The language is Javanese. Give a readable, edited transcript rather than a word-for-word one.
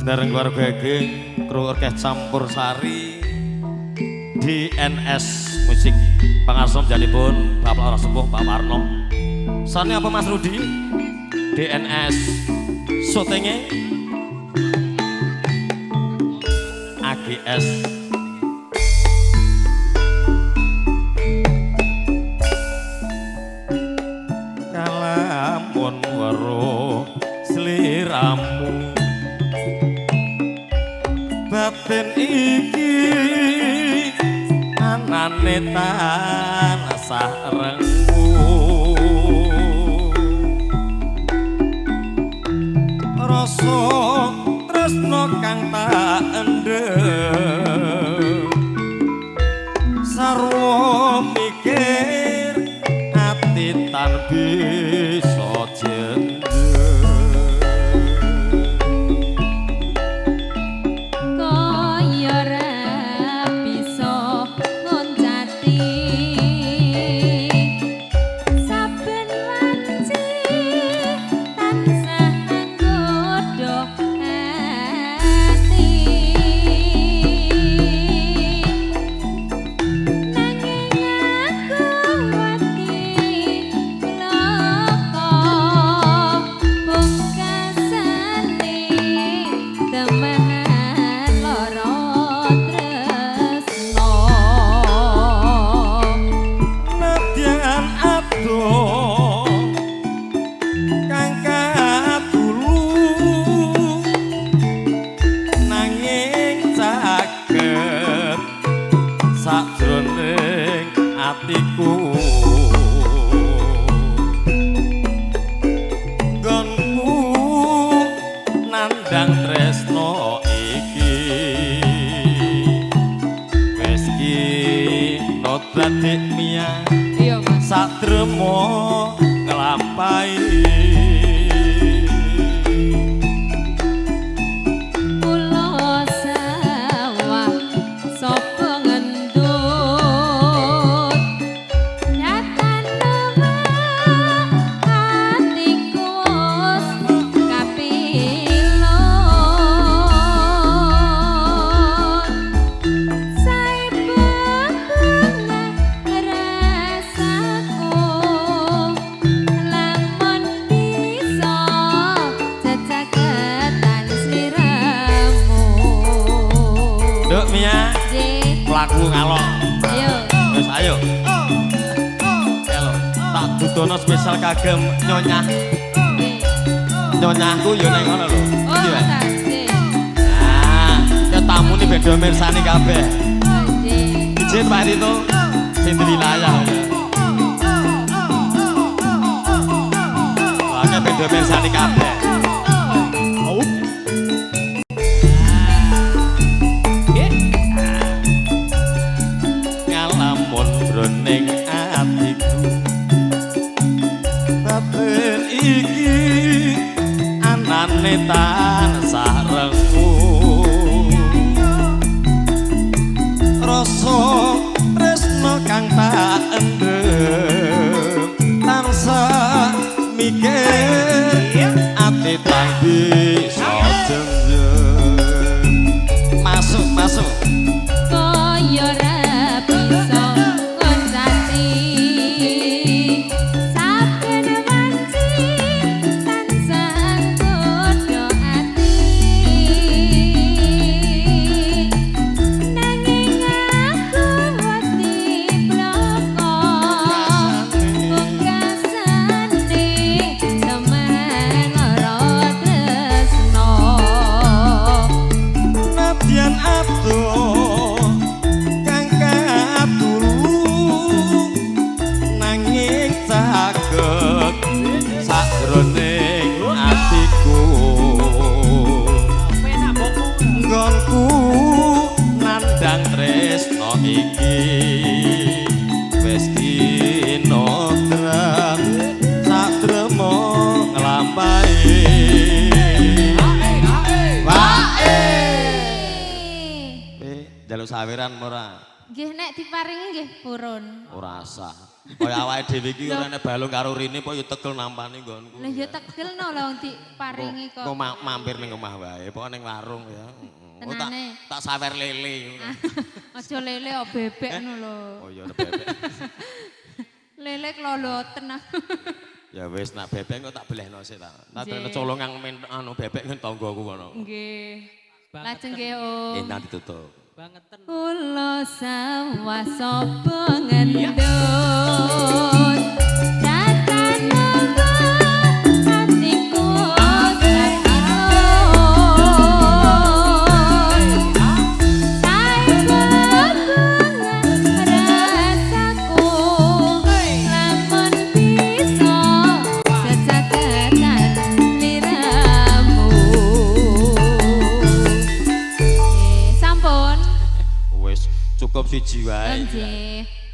Bareng keluarga geng kru orkes campur sari DNS Musik pangarsa janipun Bapak Ora Sepuh Pak Warno. Sane apa Mas Rudi? DNS syutinge AGS. Kalamun weruh sliramu batin iki anane tansah rengu rasa tresno kang tak endhem sarwa mikir ati tan bisa jendhem. Sakjroning atiku nggonku nandhang tresno iki wis kinodrat mia sadremo nglampahi. Pelaku ngalor. Ayo. Wis ayo. Ayo. Tak dudono spesial kagem nyonya. Nyonyahku yo ning ngono lho. Oh, nggih. Nah, ya tamune beda mirsani kabeh. Nggih. Izin Pak Rito sing wilayah. Wah, beda mirsani kabeh. Ning atiku batin iki anane tansah rengu rasa tresno kang tak endhem tansah mikir ati tan bisa jemjem. Masuk masuk kaya ra bisa. Sakjroning atiku nggonku nandhang tresno iki wis kinodran sadremo nglampahi. Wae njaluk saweran ora? Nggih nek diparingi nggih purun. Ora sah. Kaya awake dhewe iki ora nek balung karo rine apa ya tegel nampani nggonku. Lah ya tegel no lah wong diparingi kok. Kok mampir ning omah wae, pokoke ning warung ya. Oh, tak Tenane. tak sawer lele. Aja lele kok bebek ngono lho. Oh iya bebek. Lele kloloten. Ya wis nak bebek kok tak belehno sik ta. Tak Nggih. belehno colongan men anu bebek nang tanggoku kono. Nggih. Lajeng nggih Om. Endang ditutup. Bangeten. Kula sawah sapa ngendut Datan monggo atiku sakitun Sae bebungan rasaku lamun bisa jejagetan liramu. Sampun. Wis cukup siji wae. Nggih.